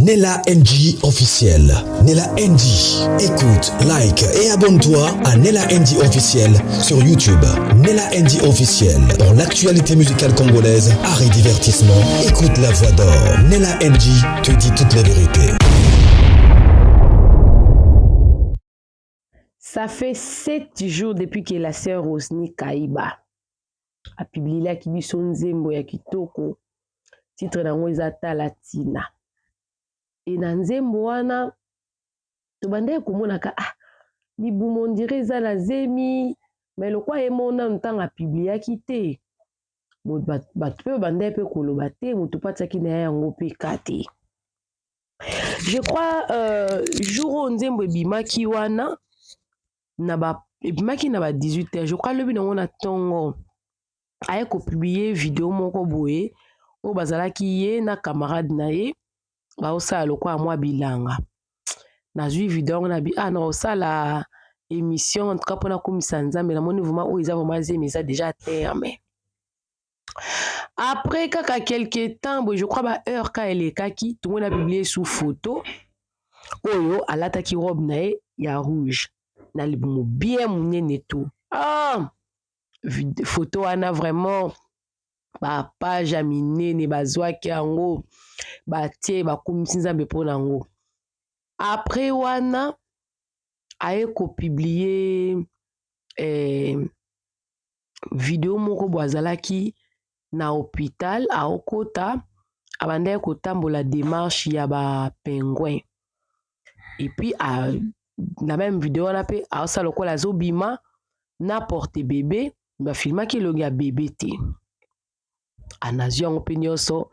Nella NG officiel. Nella NG. Écoute, like et abonne-toi à Nella NG officiel sur YouTube. Nella NG officiel. Pour l'actualité musicale congolaise, art et divertissement, écoute la voix d'or. Nella NG te dit toute la vérité. Ça fait 7 jours depuis que la sœur Rosny Kaiba apubliaki biso nzembo ya kitoko. Titre nango eza Tala Tina. E na nzembo wana tobandaki komonaka, ah, libumu on dirait eza na zemi, mais lokwa ye mo nanu ntango apubliaki te, bato mpe babandaki mpe koloba te, moto mpe atiaki na ye yango mpe ka te. Je crois jour oyo nzembo ebimaki wana na ba ebimaki na ba 18 heures, je crois lobi nango na ntongo aye kopublier video moko boye oyo bazalaki ye na camarade na ye baosala lokola mwa bilanga. Nazwi video yango na bi, ah, na kosala émission en tout cas mpona komisa Nzambe. Namoni vraiment oyo eza vraiment zemi, eza déjà terme. Après kaka quelque temps boye, je crois ba heure ka elekaki, tomoni apublier sous photo oyo alataki robe na ye ya rouge na libumu bien monene to. Ah, photo wana vraiment bapage ya minene bazwaki yango, batie, bakumisi Nzambe mpo na yango. Après wana aye kopublier video moko boye, azalaki na hôpital, aokota, abandaki kotambola démarche ya bapingouin. Et puis na même video wana mpe aosala lokola azobima na porte bébé, bafilmaki elongi ya bébé te. Anazwi yango mpe nyonso,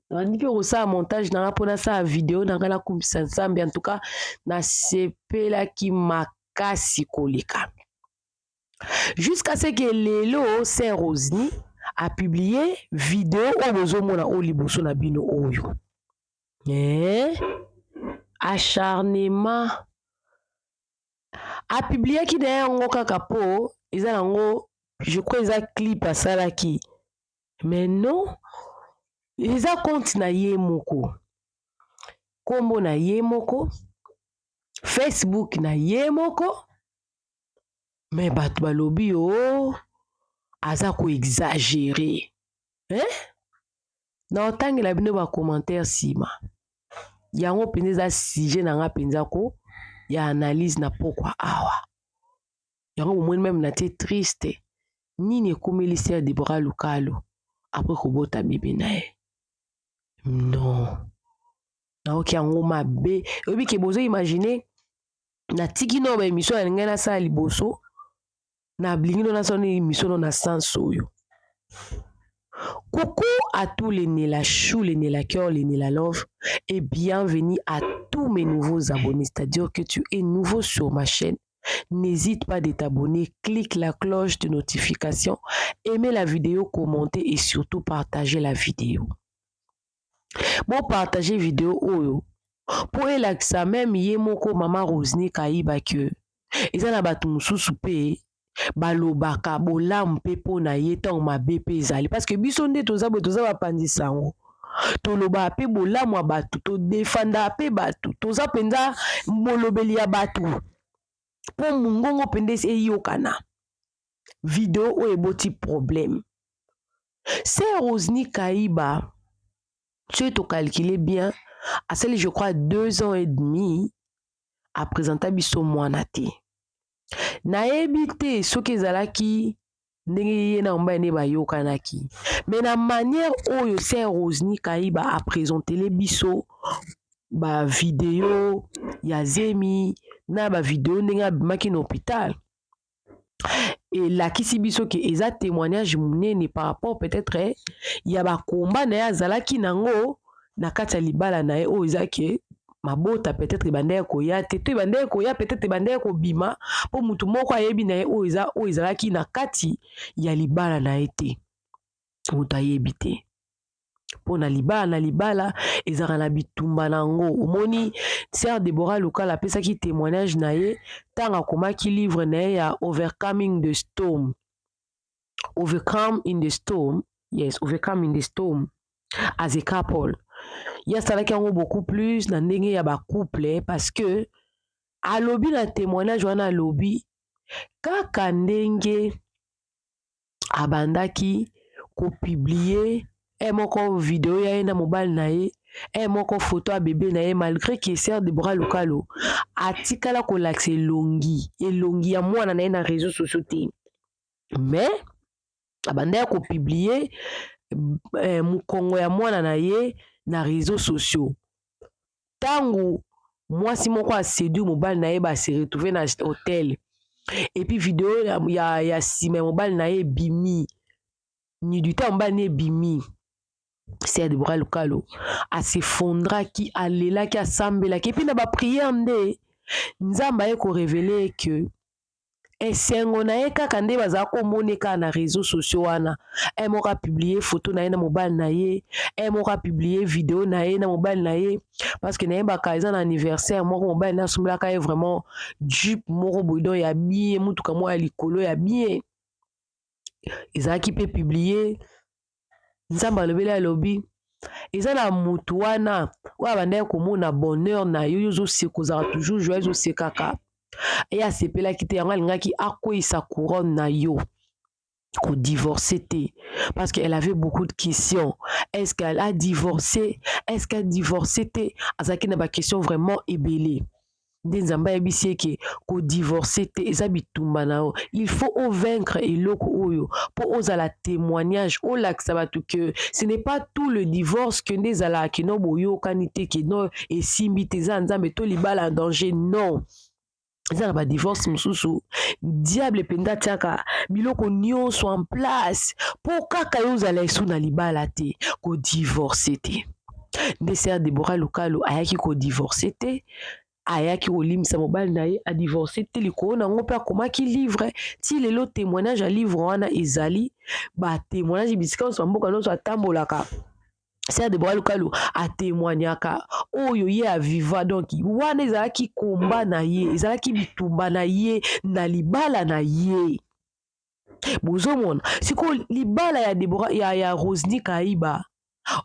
nabandi mpe kosala montage na nga mpo nasala video na ngai nakumbisa Nzambe. En tout cas nasepelaki makasi koleka jusqu'à ce que lelo sœur Rosny apublier video oyo bozomona oyo liboso na bino oyo, eh? Acharnement apubliaki na yango kaka mpo eza nango, je crois eza clip asalaki, mais non, eza compte na ye moko, nkombo na ye moko, Facebook na ye moko. Mais bato balobi o oh, aza koexagérer, eh? Na otangela bino bacommentaire nsima. Yango mpenza eza sujet na nga mpenza ko ya analyse na pokwa awa. Yango bomoni même na tie triste. Nini ekomeli sœur Debora Lukalo après kobota bébé na ye? Non, naoki yango mabe. Oyebi ke bozoimaginer, natiki no baémission ya ngai nasala liboso, nalingi no nasala no émission no na sens oyo. Coucou à tous les Nela Chou, les Nela Cœur, les Nela Love et bienvenue à tous mes nouveaux abonnés. C'est-à-dire que tu es nouveau sur ma chaîne. N'hésite pas de t'abonner, clique la cloche de notification, aimez la vidéo, commentez et surtout partagez la vidéo. Bon, partager vidéo oyo po elakisa même ye moko mama Rosny Kaiba ke eza na bato mosusu mpe balobaka bolamu mpe mpo na ye ntango mabe mpe ezali, parce que biso nde toza boye, toza bapanzisa yango, tolobaka mpe bolamu ya bato, todefandaka mpe bato, toza mpenza molobeli ya bato mpo mongongo mpenza eyokana. Video oyo eboti problème. Sœur Rosny Kaiba, soki tocalculer bien, asali je crois 2 ans et demi aprésenta biso mwana te. Nayebi te soki ezalaki ndenge ye na mobali nde bayokanaki, mais na manière oyo sœur Rosny Kaiba aprésentele biso bavideo ya zemi na bavideo ndenge abimaki na hôpital, elakisi biso ke eza témoignage monene par rapport peut-être ya bakomba na ye azalaki nango na kati ya libala na ye, oyo eza ke mabota peut-être ebandaki koya te, to ebandaki koya, peut-être ebandaki kobima, mpo motu moko ayebi na ye oyo eza oyo ezalaki na kati ya libala na ye te. Moto ayebi te mpo na libala, na libala ezalaka na bitumba na yango. Omoni, sœur Debora Lukala apesaki témoignage na ye ntango akomaki livre na ye ya Overcoming the Storm, Overcome in the Storm, yes, Overcome in the Storm as a Couple. Ye asalaki yango beaucoup plus na ndenge ya bacouple, parce que alobi na témoignage wana, alobi kaka ndenge abandaki kopublier e moko video ya ye na mobali na ye, e moko photo ya bebe na ye, malgré que sœur Debora Lukalo atikala kolakisa elongi ya mwana na ye na réseaux sociaux te, mais abandaki kopublier mokongo ya mwana na ye na réseaux sociaux. Ntango mwasi moko aséduire mobali na ye, base retrouve na hotel, et puis video ya nsima ya mobali na ye ebimi, nudité ya mobali na ye ebimi, sœur Debora Lukalo as'effondraki, alelaki, asambelaki, et puis na baprière nde Nzambe aye korévéler ke esengo na ye kaka nde bazala komona kaka na réseaux sociaux wana. E moko apublier photo na ye na mobali na ye, e moko apublier video na ye na mobali na ye, parce que nayebaka eza na anniversaire moko, mobali na asombelaka ye vraiment jeep moko boye, donc ya bien, mutuka moko ya likolo ya bien, ezalaki mpe publié. Nzambe alobeli, alobi eza na mutu wana oyo abandaki komona bonheur na yo, yo ozoseka, ozalaka toujours joyeuse, osekaka, ye asepelaki te. Yango alingaki akweyisa couronne na yo. Kodivorce te, parce qu'elle avait beaucoup de questions: est-ce qu'elle a divorcé, est-ce qu'elle a divorcé te? Azalaki na baquestion vraiment ebele. Nde Nzambe ayebisi eke kodivorce te, eza bitumba na yo, il faut ovaincre eloko oyo mpo ozala témoignage, olakisa bato que ce n'est pas tout le divorce que nde ezalaka ke no boyokani te, ke no esimbi te, eza Nzambe to libala en danger. Non, eza na badivorce mosusu, diable mpenza atiaka biloko nyonso en place mpo kaka yo ozala esu na libala te. Kodivorce te. Nde sœur Debora Lukalo ayaki kodivorce te, ayaki kolimbisa mobali na ye, adivorce te. Likolo na yango mpe akomaki livre. Ti lelo témoignage ya livre wana ezali batémoignage bisika nyonso, bamboka nyonso atambolaka, sœur Debora Lukalu atémoignaka oyo ye aviva. Donc wana ezalaki komba na ye, ezalaki bitumba na ye na libala na ye. Bozomona sikoyo libala ya Debora, ya Rosni Kaiba.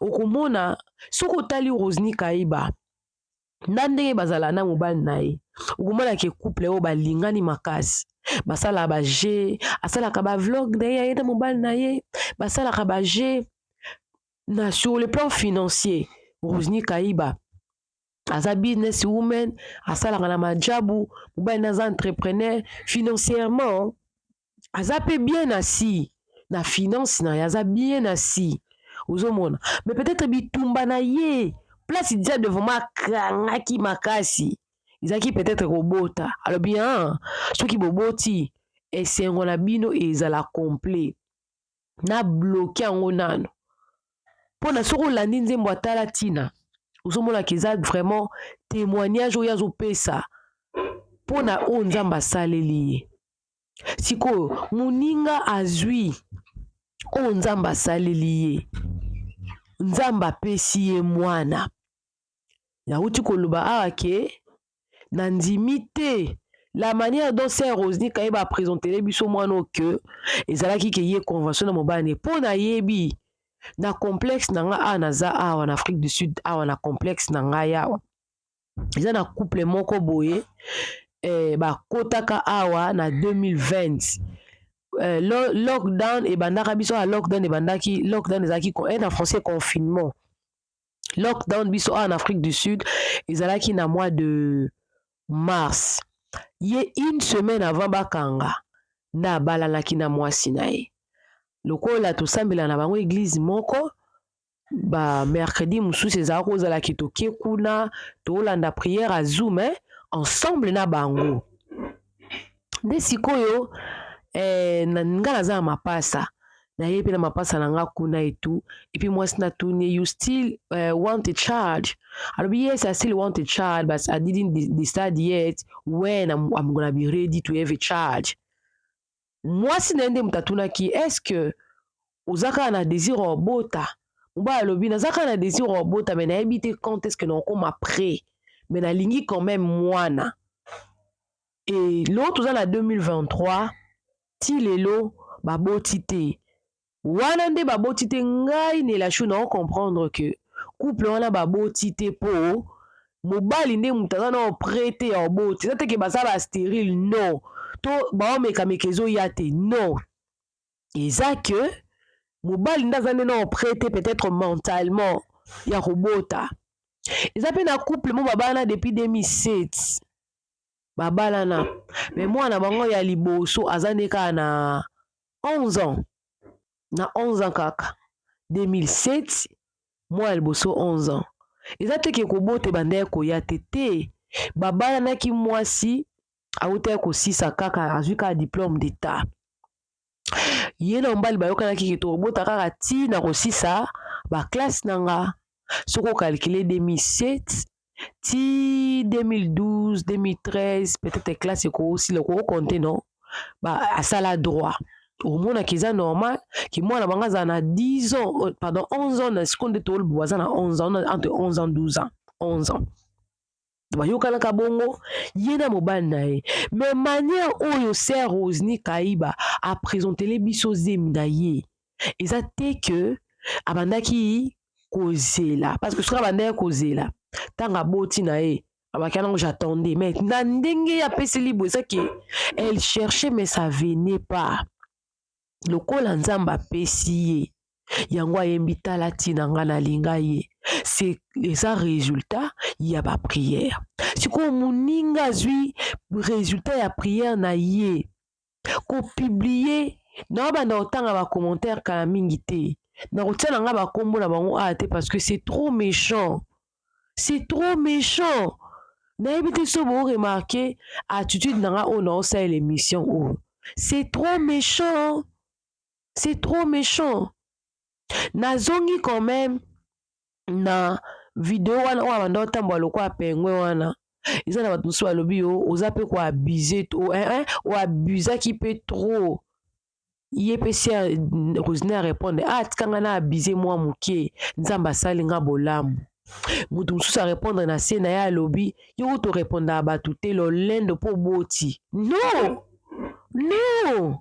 Okomona soki otali Rosni Kaiba na ndenge bazala na mobali na ye, okomona ke couple oyo balingani makasi, basalaka baje, asalaka bavlog na ye, aye na mobali na ye basalaka baje. Na sur le plan financier, Rosni Kaiba aza business woman, asalaka na majabu, mobali na aza entrepreneur. Financièrement aza mpe bien assis na finance na ye, aza bien assis, ozomona. Mais peut-être bitumba na ye, place diable vraiment akangaki makasi, ezalaki peut-être kobota. Alobi ah, soki boboti, esengo na bino ezala complet, na bloquer yango nano. Mpona soki olandi nzembo atala ntina, ozomonaka eza vraiment témoignage oyo azopesa mpona oyo Nzambe asaleli ye. Sikoyo moninga azwi oyo Nzambe asaleli ye, Nzambe apesi ye mwana. Nauti koloba awa ke nandimi te la manière dont sœur Rosni Kayeba aprésentele biso mwana oyo, ke ezalaki ke ye convention na mobali, mpo nayebi na complexe na nga awa, naza awa na Afrique du Sud, awa na complexe na ngai awa, eza na couple moko boye bakotaka awa na 2020, lockdown ebandaka biso awa. Lockdown ebandaki, lockdown ezalaki na français confinement. Lockdown biso awa na Afrique du Sud ezalaki na mois de mars. Ye, une semaine avant bakanga, nde abalanaki na mwasi na ye. Lokola tosambela na bango église moko, bamercredi mosusu ezalaka kozalaki toke kuna, tolanda prière ya Zoom ensemble na bango. Nde sikoyo nga naza na mapasa naye mpe na mapasa na nga kuna etu. Et puis mwasi natuni: "You still want a child?" Alobi: "Yes, I still want a child, but I didn't decide yet when I'm gonna be ready to have a child." Mwasi na ye nde moto atunaki: "Est ce que oza kaka na désir obota?" Mobali alobi: "Naza kaka na désir obota, mais nayebi te quand est ce que nakokoma prêt, mais nalingi quand même mwana." E lelo toza na 2023, ti lelo baboti te. Wana nde baboti te. Ngai Nelashu, na comprendre que Couple wana baboti te mpo mobali nde moto aza nao prêt te ya oboti. Eza te ke baza bastérile, non, to baomekameka ezoya te, non. Eza ke mobali nde aza nde nao prêt te, peut-être mentalement, ya kobota. Eza mpe na couple mo babalana depuis 2007, babalana, mais mwana bango ya liboso aza nde kaka na 11 ans, na 11 ans kaka. 2007, mwana liboso 11 ans. Eza te ke kobota ebanda ya koya te te. Babalanaki, mwasi awutaki kosisa kaka, azwi kaka diplôme d'état. Ye na mobali bayokanaki ke tokobota kaka ti na kosisa baclasse na nga. Soki ocalculer 2007 ti 2012, 2013, peut-être classe ekosila, okocompter, non? Asala droit, omonaka eza normal ke mwana bango azala na 10 ans, pardon, 11 ans. Na sikoyo nde toloba aza na 11 ans, entre 11 ans, 12 ans, 11 ans. Bayokanaka bongo, ye na mobali na ye. Mais manière oyo sœur Rosny Kaiba aprésentele biso zemi na ye, eza te ke abandaki kozela, parce que soki abandaki kozela, ntango aboti na ye, abaki nango j'attendais. Mais na ndenge apeseli boye, eza ke elle cherchait mais ça venait pas. Lokola Nzambe apesi ye yango, ayembi tala ntina nga nalinga ye, c'est eza résultat ya baprière. Sikoyo moninga azwi résultat ya prière na ye, kopublier na banda kotanga bacommentaire kala mingi te. Nakotia na nga bakombo na bango awa te parce que c'est trop méchant, c'est trop méchant. Nayebi te so boremarquer attitude na nga oyo naosalela émission oyo. C'est trop méchant, c'est trop méchant. Nazongi quand même na video wana oyo abanda otambola lokola pengwe wana. Eza na bato mosusu balobi yo oza mpe koabuser, oabusaki mpe trop. Ye mpe si Rosine arépondre: ah, tika nga na abuse mwa moke, Nzambe asali nga bolamu. Moto mosusu arépondre na se na ye, alobi: yo kutu orépondaka bato te, lolendo mpo oboti. Non, non,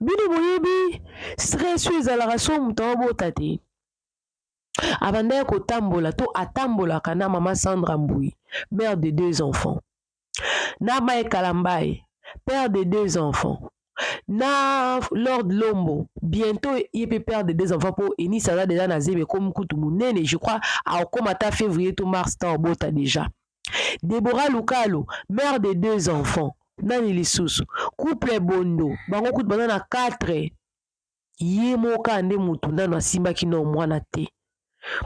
bino boyebi stress oyo ezalaka so moto aobota te. Abandaki kotambola to atambolaka na mama Sandra Mbui, mère de deux enfants, na Mike Kalambai, père de deux enfants, na Lord Lombo, bientôt ye mpe père de deux enfants, mpo Enisi aza déjà na zemi, ekomi kutu monene, je crois akokóma ata février to mars ta obota déjà. Debora Lukalo, mère de deux enfants. Nani lisusu? Couple Bondo, bango kutu baza na 4. Ye moko kaka nde motu nano asimbaki na mwana te.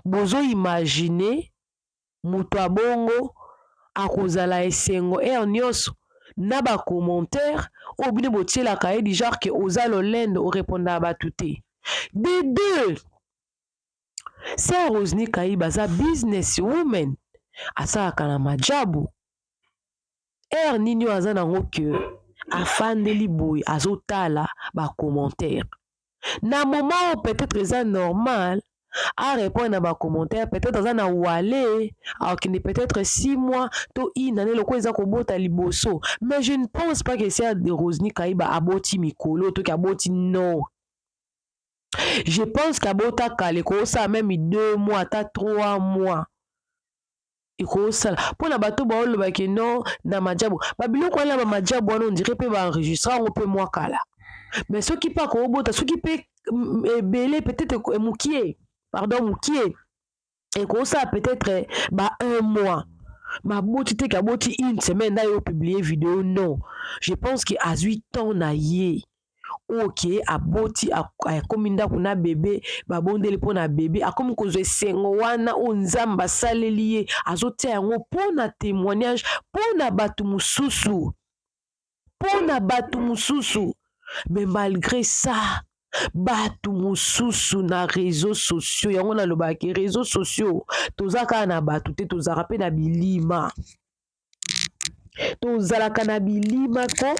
Bozoimaginer moto abongo akozala esengo heure nyonso na bacommentaire oyo bino botielaka ye, du genre ke oza lolendo, orépondaka bato te. De deux, sœur Rosny Kaiba aza business woman, asalaka na majabu. Heure nini oyo aza nango ke afandeli boye azotala bacommentaire na moment oyo? Peut-être eza normal arépondre na bacommentaire. Peut-être aza na wale, akokende peut-être 6 mois to une année lokola eza kobota liboso. Mais je ne pense pas que sœur de Rosny Kaiba aboti mikolo toki aboti, non. Je pense qu'abota kala, ekosala même 2 mois, ata 3 mois ekosala. Mpona bato baolobaki non, na majabu, babiloko wana, bamajabu wana, on dirait mpe baenregistrer yango mpe mwa kala. Mais soki mpe akobota, soki mpe ebele, peut-être mokie, pardon, mokie, ekosala peut-être ba un mois maboti te, ke aboti une semaine nda ye opublier vidéo, non. Je pense ke azwi temps na ye. Oke aboti, akomi ndako na bebe, babondeli mpo na bebe, akomi kozwa esengo wana oyo Nzambe asaleli ye, azotia yango mpo na témoignage, mpo na bato mosusu, mpo na bato mosusu. Mais malgré ça, bato mosusu na réseaux sociaux, yango nalobaki, réseaux sociaux toza kaka na bato te, tozalaka mpe na bilima, tozalaka na bilima ko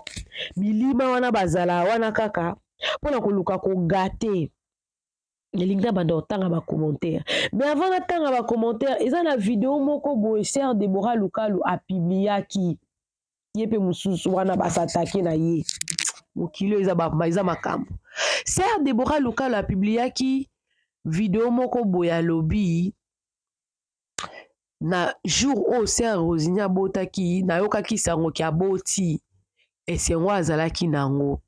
bilima wana bazala wana kaka mpona koluka kogâter. Elingi na banda kotanga bacommentaire, mais avant natanga bacommentaire, eza na video moko boye sœur Debora Lukalu apubliaki. Ye mpe mosusu wana basatake na ye. Mokili oyo eza makambo. Sœur Debora Lukalu apubliaki. video moko boye, alobi na jour oyo sœur Rosini abotaki, nayokaki sango ke aboti, esengo azalaki nango,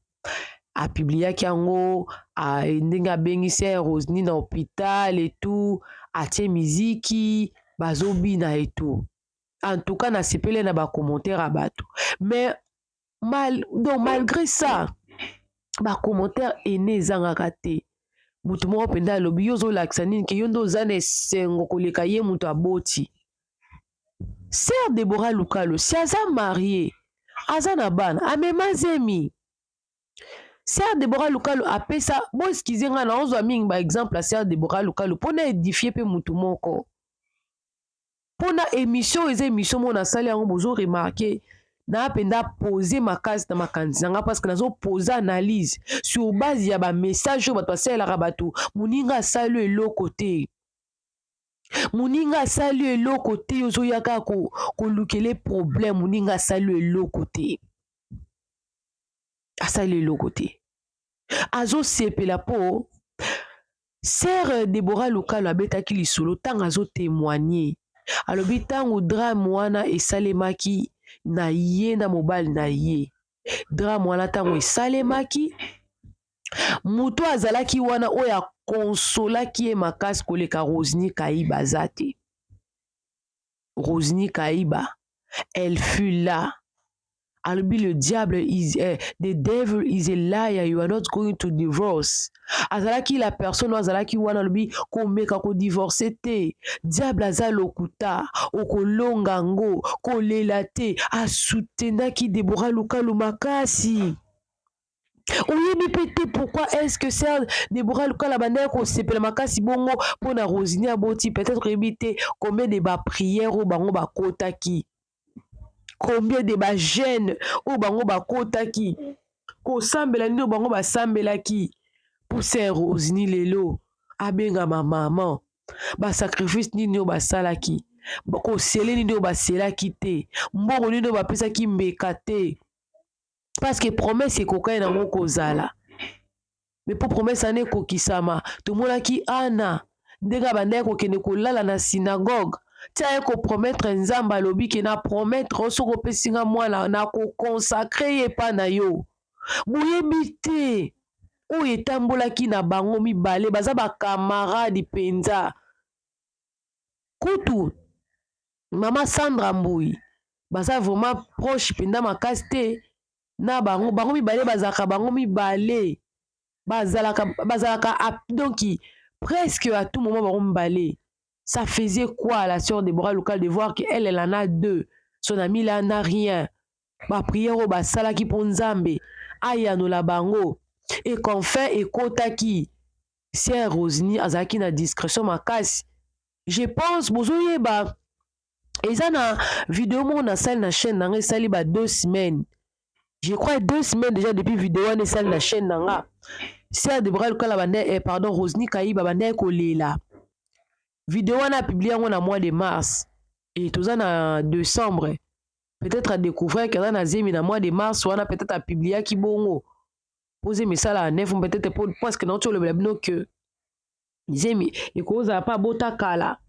apubliaki yango ndenge abengi sœur Rosini na hôpital et tout, atie miziki, bazobina et tout. En tout cas, nasepeli na bacommentaire ya bato, mais donc malgré ça, bacommentaire ene ezangaka te. Moto moko mpenza alobi: yo ozolakisa nini ke yo nde oza na esengo koleka ye moto aboti? Sœur Debora Lukalo, si aza mariée, aza na bana, amema zemi. Sœur Debora Lukalo apesa, boexcuser ngai, naozwa mingi baexemple ya sœur Debora Lukalo mpona édifier mpe motu moko, mpona émission eza émission moko nasali yango. Bozo remarquer naa mpenza pose makasi na makanisi na nga, parce que nazopose analyse sur base ya bamessage oyo bato basalelaka bato. Moninga asali eloko te, moninga asali eloko te, ozoya kaka kolukele problème. Moninga asali eloko te, asali eloko te, azosepela mpo sœur Debora Lukalo abetaki lisolo. Ntango azotémoigner, alobi ntango drame wana esalemaki na ye na mobali na ye, drame wana ntango esalemaki, moto azalaki wana oyo akonsolaki ye makasi koleka Rosini Kaiba aza te. Rosini Kaiba, elle fut là. Alobi: le diable is the devil is a liar, you are not going to divorce. Azalaki la personne oyo azalaki wana, alobi: komeka kodivorce te, diable aza lokuta, okolonga ngo, kolela te. Asoutenaki Debora Lukalu makasi. Oyebi mpe te pourquoi est-ce que sœur Debora Lukala bandaki kosepela makasi bongo mpona Rosini aboti. Peut-être oyebi te combien de baprière oyo bango bakotaki, combien de bajeûne oyo bango bakotaki, kosambela nini oyo bango basambelaki mpo sœur Rosini lelo abengama mama. Basacrifice nini oyo basalaki, kosele nini oyo baselaki te, mbongo nini oyo bapesaki mbeka te, parce que promesse ekokaki nango kozala. Mais mpo promesse wana ekokisama, tomonaki Ana ndenge abandaki kokende kolala na synagogue ti aye kopromettre Nzambe. Alobi ke na promettre, soki opesi nga mwana, nakoconsacrer ye epa na yo. Boyebi te oyo etambolaki na bango mibale, baza bakamarade mpenza. Kutu mama Sandra Mbui baza vraiment proche mpenza makasi te na bango. Bango mibale bazalaka, bango mibale bazalaka donc presque à tout moment bango mibale. Ça faisait quoi à la sœur Deborah Lukal de voir qu'elle, elle en a deux, son ami là n'a rien? Baprière oyo basalaki mpo Nzambe ayanola bango et qu'enfin ekotaki, sœur Rosini azalaki na discrétion makasi. Je pense bozoyeba, eza na video moko nasali na chaîne na nga, esali ba 2 semaines, je crois 2 semaines déjà depuis video wana esali na chaîne na nga. Sœur Debora Lukala bande, pardon, Rosini Kayiba bandaki kolela. Video wana apublier yango na mois de mars et toza na décembre. Peut-être adécouvrir ke aza na zemi na mois de mars wana, peut-être apubliaki bongo mpo zemi esalaka 9, peut-être parce que nauti olobela bino ke zemi ekozala mpe abota kala.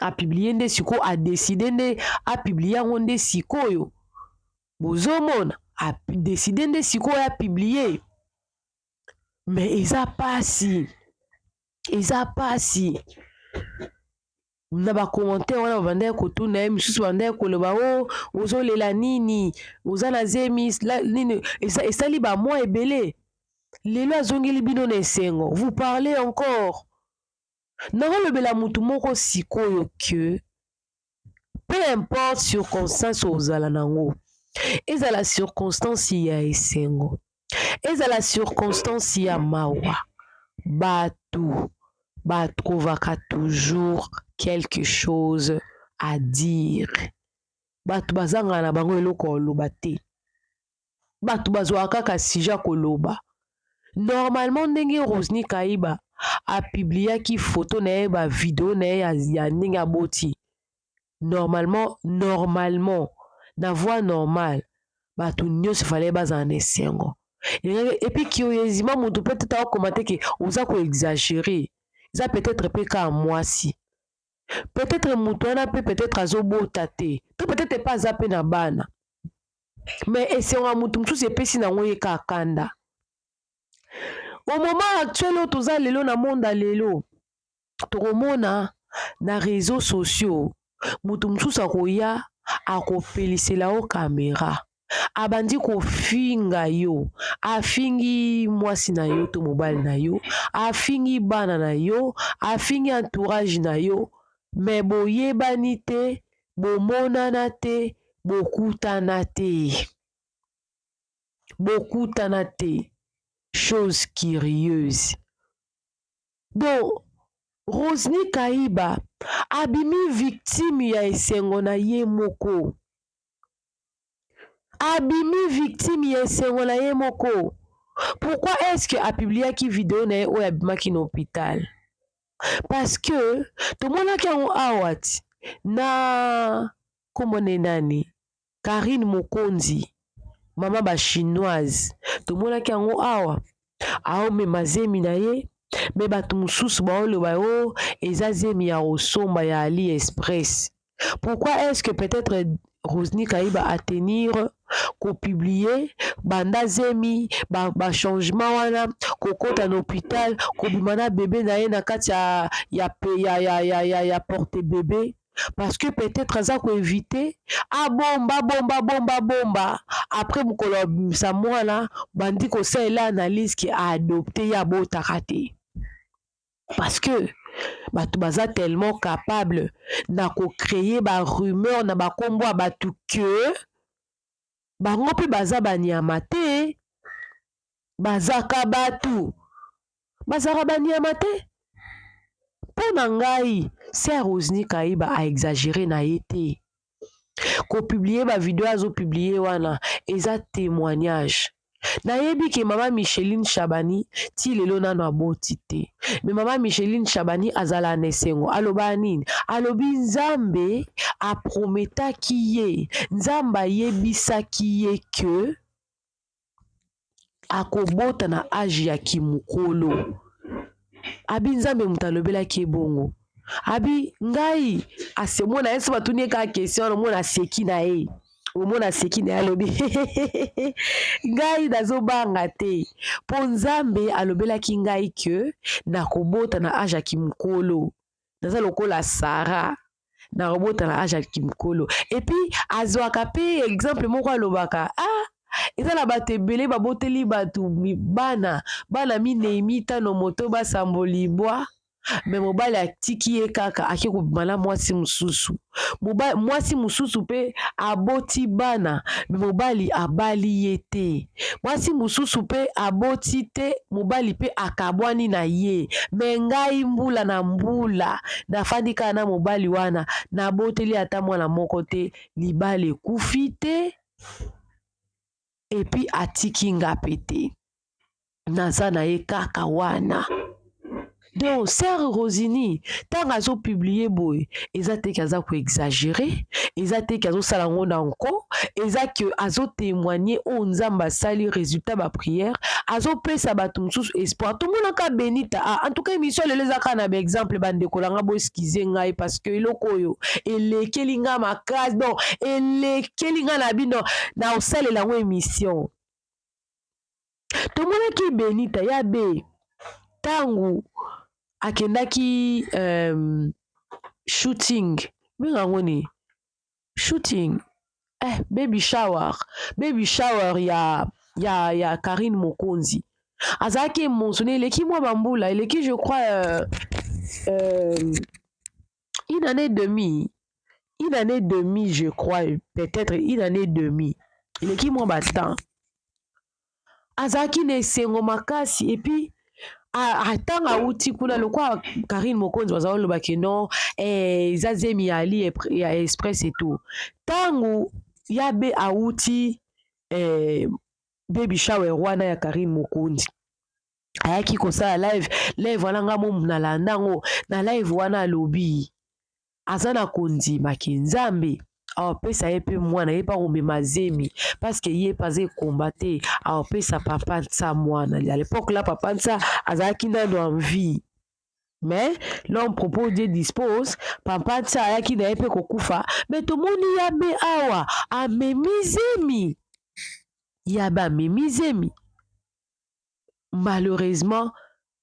Apublier nde sikoyo, adécider nde apublier yango nde sikoyo. Bozomona, adécider nde sikoyo apublier. Mais eza pasi, eza pasi na bacommentaire wana. Babandaki kotuna ye, misusu bandaki koloba: o ozolela nini, oza na zemi nini, esali bamwa ebele, lelo azongeli bino na esengo, vous parlez encore. Nakolobela motu moko sikoyo ke peu importe circonstance ozala nango, ezala circonstance ya esengo, ezala circonstance ya mawa, bato batrouvaka toujours quelque chose à dire. Bato bazangaka na bango eloko ya koloba te, bato bazwaka kaka sujet koloba. Normalement, ndenge Rosni Kaiba apubliaki photo na ye, bavideo na ye ya ndenge aboti, normalement, na voie normale, bato nyonso fallait bazala na esengo. Et puis curieusement, moto peut-être akoma te ke oza koexagérer. Eza peut-être mpe kaka mwasi. Peut-être moto wana mpe peut-être azobota te, to peut-être mpe aza mpe na bana, mais esengo ya moto mosusu epesi nango ye kaka kanda. Au moment actuel oyo toza lelo na monde ya lelo, tokomona na réseaux sociaux moto mosusu akoya, akopelisela yo caméra, abandi kofinga yo, afingi mwasi na yo to mobali na yo, afingi bana na yo, afingi entourage na yo, mais boyebani te, bomonana te, bokutana te, bokutana te. Chose curieuse. Donc Rosny Kaiba abimi victime ya esengo na ye moko, abimi victime ya esengo na ye moko. Pourquoi est-ce que apubliaki video na ye oyo abimaki na hôpital? Parce que tomonaki yango awa ti na komona nani, Karine Mokonzi, mama bachinoise. Tomonaki yango awa, aomema zemi na ye, mais bato mosusu baoloba o eza zemi ya kosomba ya Ali Express. Pourquoi est-ce que peut-être Rosny Kaiba atenir kopublier banda zemi, bachangement wana, kokɔta na hôpital, kobima na bebe na ye na kati ya porte bébé? Parce que peut-être aza koéviter abomba, bomba, bomba, bomba. Après mokolo abimisa mwana, bandi kosalela analyse ke aadopte ye, abotaka te, parce que bato baza tellement capable na kocréer barumeur na bakombo ya bato ke bango mpe baza banyama te, bazaka bato, bazalaka banyama te. Mpo na ngai, sœur Rosny Kaiba aexagérer na ye te. Kopublier bavideo azopublier wana eza témoignage. Nayebi ke mama Micheline Chabani ti lelo nano aboti te, mais mama Micheline Chabani azala na esengo. Aloba nini? Alobi Nzambe aprometaki ye, Nzambe ayebisaki ye ke akobota na âge ya kimokolo. Abi Nzambe moto alobelaki ye bongo. Abi ngai asemona ye so, batuni ye kaka question wana, omona aseki na ye, omona aseki na ye, alobi: "Ngai nazobanga te, mpo Nzambe alobelaki ngai ke nakobota na âge ya kimokolo. Naza lokola Sara, nakobota na âge ya kimokolo." Et puis azwaka mpe exemple moko, alobaka: "Ah, eza na bato ebele baboteli bato bana, bana minei, mitano, moto basambo, libwa, mais mobali atiki ye kaka, ake kobima na mwasi mosusu. Mwasi mosusu mpe aboti bana, mais mobali abali ye te. Mwasi mosusu mpe aboti te, mobali mpe akabwani na ye. Mais ngai, mbula na mbula nafandi kaka na mobali wana, naboteli ata mwana moko te, libala ekufi te, et puis atiki nga mpe te, naza na ye kaka wana." Donc sœur Rosini, ntango azopublier boye, eza te ke aza koexagérer, eza te ke azosala yango na nko, eza ke azotémoigner oyo Nzambe asali, résultat baprière, azopesa bato mosusu espoir. Tomonaka Benita. Ah, en tout cas émission lelo eza kaka na baexemple. Bandeko na nga, boexcuser ngai parce que eloko oyo elekeli nga makasi, donc elekeli nga na bino na osalela yango émission. Tomonaki Benita ya be ntango akendaki shooting, benga yango nini, shooting, baby shower, baby shower ya Karine Mokonzi. Azalaki émotionné. Eleki mwa bambula, eleki je crois une année demi, une année demi je crois, peut-être une année demi, eleki mwa batemps. Azalaki na esengo makasi. Et puis ntango awuti kuna, lokwa Karine Mokonzi baza kolobaki non, eza zemi ya Ali ya Express et tout. Ntango ya be awuti baby shower wana ya Karine Mokonzi, ayaki kosala live. Live wana, nga momu nalanda yango. Na live wana alobi aza na kondima ke Nzambe awapesa ye mpe mwana, ye mpe akomema zemi, parce que ye mpe aza ekomba te, awapesa papa Nsa mwana. À l'époque là, papa Nsa azalaki nano en vie. Mais l'homme propose, Dieu dispose. Papa Nsa ayaki na ye mpe kokufa, mais tomoni yabe awa amemi zemi, yabe amemi zemi. Malheureusement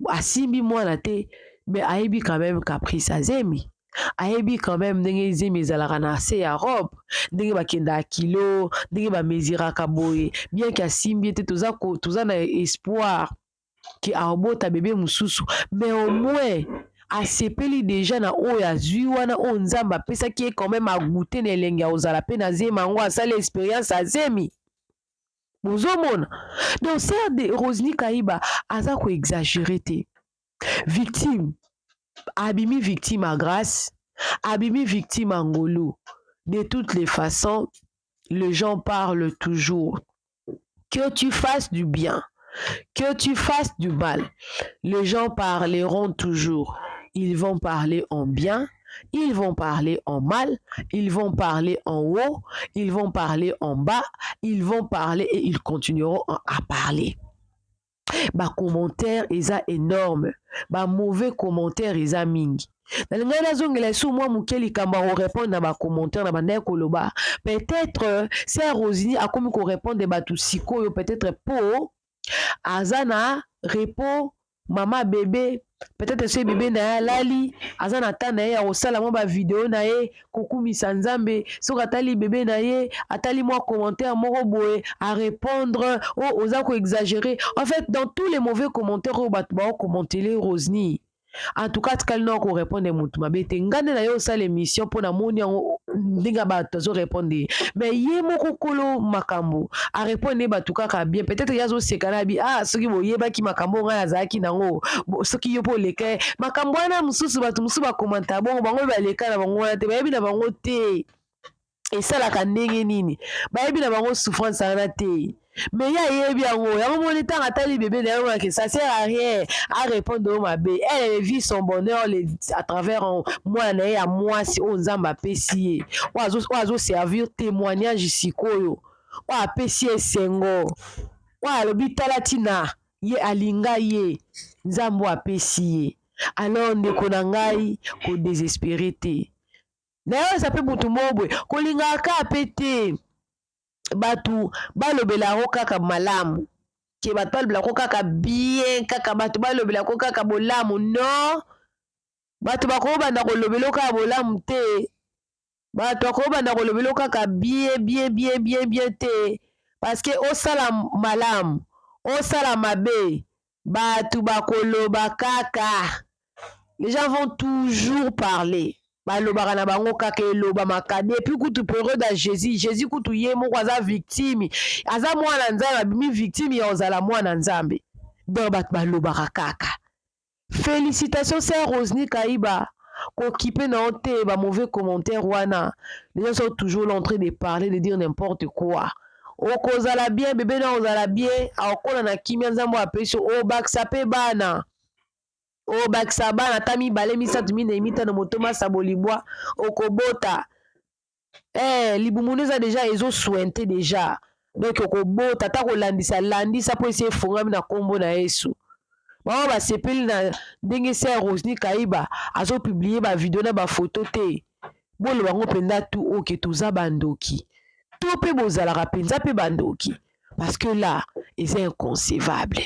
asimbi mwana te, mais ayebi quand même caprice azemi, ayebi quand même ndenge zemi ezalaka na se ya robe, ndenge bakendaka kilo, ndenge bameziraka boye. Bien que asimbi ye te, toza na espoir ke abota bebe mosusu, mais au moins asepeli déjà na oyo azwi wana, oyo Nzambe apesaki ye. Quand même agoûter na elenge ya kozala mpe na zemi yango, asali expérience azemi. Bozomona donc sœur de Rosini Kaiba aza koexagérer te. Victime abimi, victime à grâce abimi, victime à ngolu. De toutes les façons, les gens parlent toujours. Que tu fasses du bien, que tu fasses du mal, les gens parleront toujours. Ils vont parler en bien, ils vont parler en mal, ils vont parler en haut, ils vont parler en bas, ils vont parler et ils continueront à parler. Bacommentaire eza énorme, bamauvais commentaire eza mingi. Nalingai nazongela esu mwa moke likambo ya korépondre na bacommentaire na bandaki koloba. Peut-être sœur Rosini akomi korépondre bato sikoyo, peut-être po aza na repos, mama bebe. Peut-être soki bebe na ye alali, aza na temps na ye ya kosala mwa bavideo na ye, kokumisa Nzambe. Soki atali bebe na ye, atali mwa commentaire moko boye, arépondre: "O oh, oza koexagérer." En fait, dans tous les mauvais commentaires oyo bato baokommentele Rosni, en tout cas tikali na korépondre motu mabe te. Nga nde na ye osala émission mpo namoni yango ndenge bato azorépondre ye, mais ye moko kolo makambo arépondre ye bato kaka bien. Peut-être ye azoseka na bi: "Ah, soki boyebaki makambo ngai azalaki nango, soki yo mpo oleka makambo wana." Mosusu, bato mosusu bakomanta bongo, bango baleka na bango wana te, bayebi na bango te esalaka ndenge nini, bayebi na bango souffrance wana te. Mais ye ayebi yango. Yango moni, ntango atali bebe na yango, que ça sert à rien arépondre oyo mabe. Elle vit son bonheur à travers mwana na ye ya mwasi oyo Nzambe apesi ye, oyo azoservir témoignage sikoyo, oyo apesi ye esengo, oyo alobi tala ntina ye alinga ye, Nzambe oyo apesi ye. Alors ndeko na ngai, kodésespérer te. Na yo eza mpe motu moko boye kolingaka mpe te bato balobela yango kaka malamu, ke bato balobela yango kaka bien, kaka bato balobela yango kaka bolamu. Non, bato bakobanda kolobela kaka bolamu te, bato bakobanda kolobela kaka bien bien bien bien bien te, parce que osala malamu, osala mabe, bato bakoloba kaka. Les gens vont toujours parler, balobaka na bango kaka, elobamaka depuis kutu période ya Jésus. Jésus kutu ye moko aza victime, aza mwana Nzambe, abimi victime ya kozala mwana Nzambe. Donc bato balobaka kaka. Félicitation sœur Rosni Kaiba, kokipe na yo te bamauvais commentaire wana. Les gens sont toujours là en train de parler, de dire n'importe quoi. Okozala bien, bebe na ozala bien, akokola na kimia. Nzambe apesi, obakisa mpe bana, obakisa bana ata mibale, misato, minei, mitano, moto masabo, libwa okobota. Libumu eza déjà ezosointe déjà, donc okobota. Ata kolandisa landisa mpo esi efongami na nkombo na Yesu. Bango basepeli na ndenge sœur Rosni Kaiba azopublier bavideo na bafoto te. Boloba bango mpenza tu oke toza bandoki to mpe bozalaka mpenza mpe bandoki, parce que là eza inconcevable.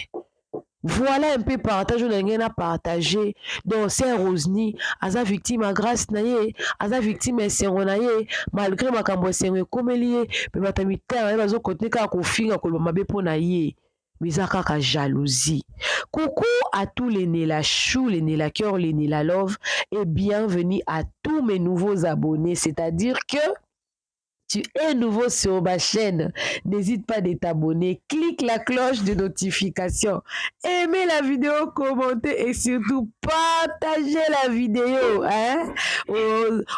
Voilà un peu partage oyo ndenge na partage. Donc sœur Rosni aza victime ya grâce na ye, aza victime ya esengo na ye. Malgré makambo esengo ekomeli ye, mpe bato ya mitema na ye bazokontinue kaka kofinga, koloba mabe mpo na ye, mais eza kaka jalousie. Coucou à tous les Nela Chou, les Nela Cœur, les Nela Love et bienvenue à tous mes nouveaux abonnés. C'est-à-dire que tu es nouveau sur ma chaîne, n'hésite pas de t'abonner, clique la cloche de notification, aimez la vidéo, commentez et surtout partagez la vidéo. Hein?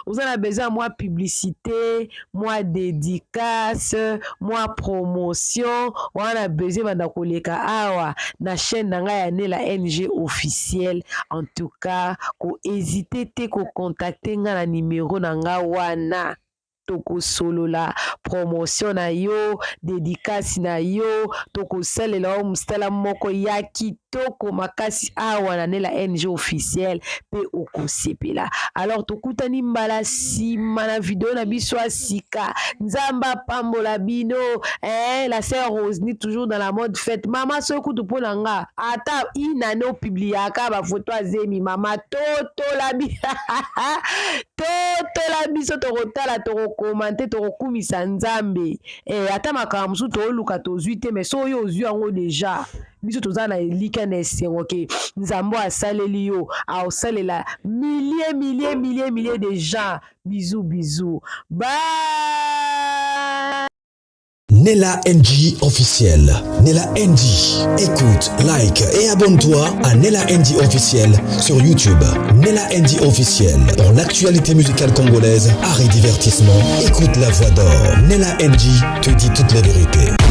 Vous en avez besoin, mwa publicité, mwa dédicace, mwa promotion, on a besoin de koleka awa na chaîne na ngai ya Nela NG officiel. En tout cas, ko hésiter te ko contacter nga na numéro na nga wana. Tokosolola promotion na yo, dedicace na yo, tokosalela yo mosala moko ya kitoko makasi awa na Nella NG officiel mpe okosepela. Alors tokutani mbala nsima na video na biso ya sika. Nzambe apambola bino. Eh, la sœur Rosny toujours dans la mode fête. Mama soki kutu mpo na nga ata inane opubliaka bafoto azemi mama totola bi totola biso, tokotala, tokokomante, tokokumisa Nzambe. Eh, ata makambo mosusu tooluka tozwi te, mais soki oyo ozwi yango deja, biso toza na elika na esengo ke Nzambe asaleli yo, aosalela milliers, milliers, milliers, milliers de gens. Bisous, bisous, bye. Nella NG officiel. Nella NG. Écoute, like et abonne-toi à Nella NG officiel sur YouTube. Nella NG officiel. Pour l'actualité musicale congolaise, art et divertissement, écoute la voix d'or. Nella NG te dit toute la vérité.